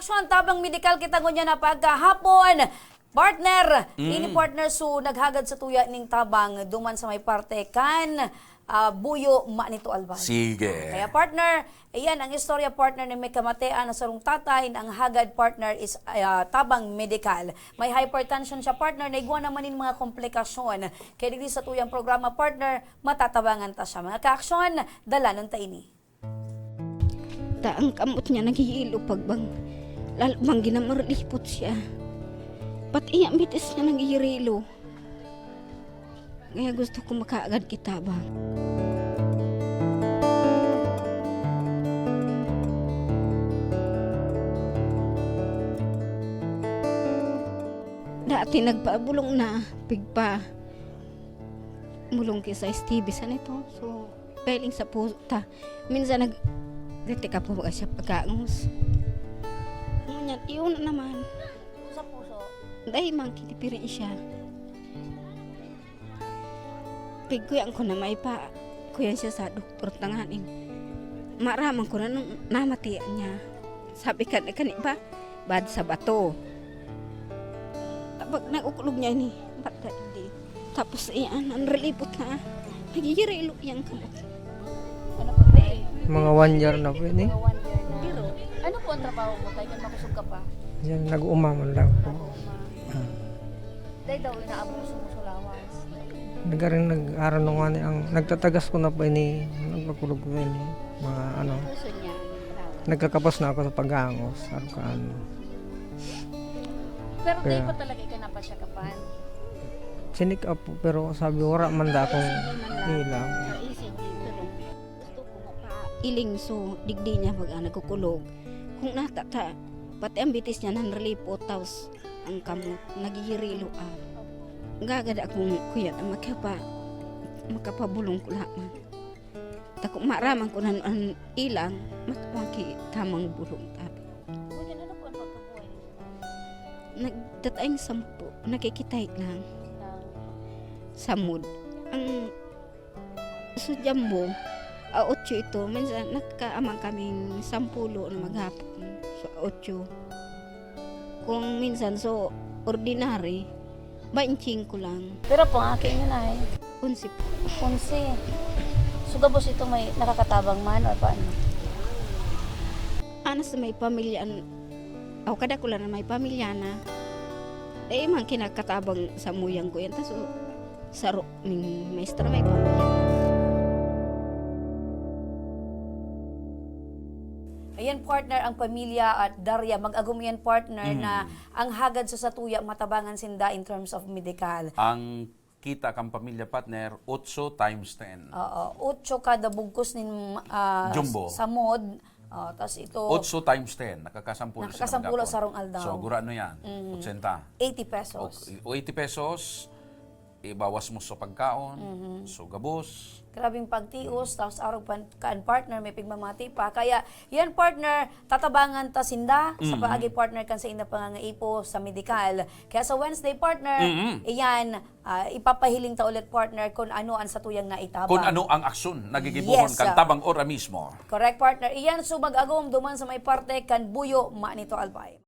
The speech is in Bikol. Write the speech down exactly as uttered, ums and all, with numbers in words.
Aksyon, tabang medikal kita ngunyan na pagkahapon. Partner, Mm. ini partner, so naghagad sa tuya ning tabang duman sa may parte kan, ah, Buyo, Manito, Albay. Sige. Kaya partner, iyan ang istorya partner ni may kamatian na sarong tatay na ang hagad partner is, ah, tabang medikal. May hypertension siya partner, naigwa naman nin mga komplikasyon. Kaya digdi sa tuyang programa partner, matatabangan ta siya. Mga kaaksyon, dalanon ta ini. Ta ang kamot niya naghihilo pagbang lalo bang ginamarlipot siya. Pati ang bitis niya naghihirilo. Kaya gusto ko makaagad kita ba? Dati nagpabulong na, pigpa. Mulong ki sa S T V sa nito. So, feeling sa puso ta. Minsan nag-, kritika po ba siya pagkangos? Ngunyan, iyon na naman. Sa puso? Dahil mang kinipirin siya. Pigkuyan ko na may pa, kuyan siya sa doktor tanganing. Maaraman ko na nung namati niya. Sabi ka na kani ba? Bad sa bato. Tapos nag-ukulog niya ini. Ba't ka hindi? Tapos iyan, ang relipot na. Nagigirilo iyang kamot. Ano po ba eh? Mga one year na po yun eh. Mga one year na. Pero, ano po ang trabaho mo tayo? Kaya makusog ka pa? Yan, nag-umaman lang po. Nag-uuma. Ah. Dahil daw, inaabuso mo sa lawas. Nagaring nag-aral nung ano, ang nagtatagas ko na po ini, nagkakulog ko ini, mga ano. Puso niya, ang lawas. Nagkakapos na ako sa pag-aangos, sabi ko, ano. Pero Kaya di pa talaga ika napasya kapan? Sinik up po, pero sabi, wala man da akong Hindi man lang. Ilaw. Sa E C G, pero gusto ko mapailing, so, digdi niya pag, ah, nagkukulog. Kung natata, pati ang bitis niya nanrelipot, tapos ang kamot, nagigirilo, ah. Gagad akong kuya na makapa-, makapabulong ko lamang. Tako, maaraman ko na an ilang, matuwang ki tamang bulong, tabi. Ngunyan, ano po ang pagkabuhay ninyo? Nagtataing sampo, nakikitay lang. Samod. Ang sa Jambo, a otso ito. Minsan, nagkaamang kaming sampulo na maghapon. So, otso. Kung minsan, so, ordinary, baintsingko lang. Pero po, ang akin yun ay Onse po. Onse. So, gabos ito may nakakatabang man or paano? Anas na may pamilya, an-, aw, kadakula na may pamilya na. Eh, man kinakatabang sa muyang ko yan. Tas, oh, saro ning maestra may pamilya na. Ayan, partner, ang pamilya at Daria, mag-agom yan, partner, Mm. na ang hagad sa satuya, matabangan sinda in terms of medical. Ang kita kan pamilya, partner, otso times ten. Oo, otso kada bugkos nin, ah, Jumbo. samod. Oh, tas ito, Otso times ten, nakakasampulo sila nakakasampulo maghapon. Sarong aldaw. So, gurano yan? Mm. Otsenta. Eighty pesos. O, o eighty pesos, ibawas mo sa pagkaon, Mhm. so gabos. Grabing pagtios, Mm. tapos arog pan-, kaan partner, may pigmamati pa. Kaya, yan partner, tatabangan ta sinda sa Mm. paagi partner kan sa inda pangangaipo sa medikal. Kaya sa Wednesday partner, Mm. iyan, ah, ipapahiling ta ulit partner kung ano ang satuyang naitabang. Kung ano ang aksyon na gigibohon Yes, kan ah. tabang ora mismo. Correct partner. Iyan, so mag-agom duman sa may parte kan Buyo, Manito, Albay.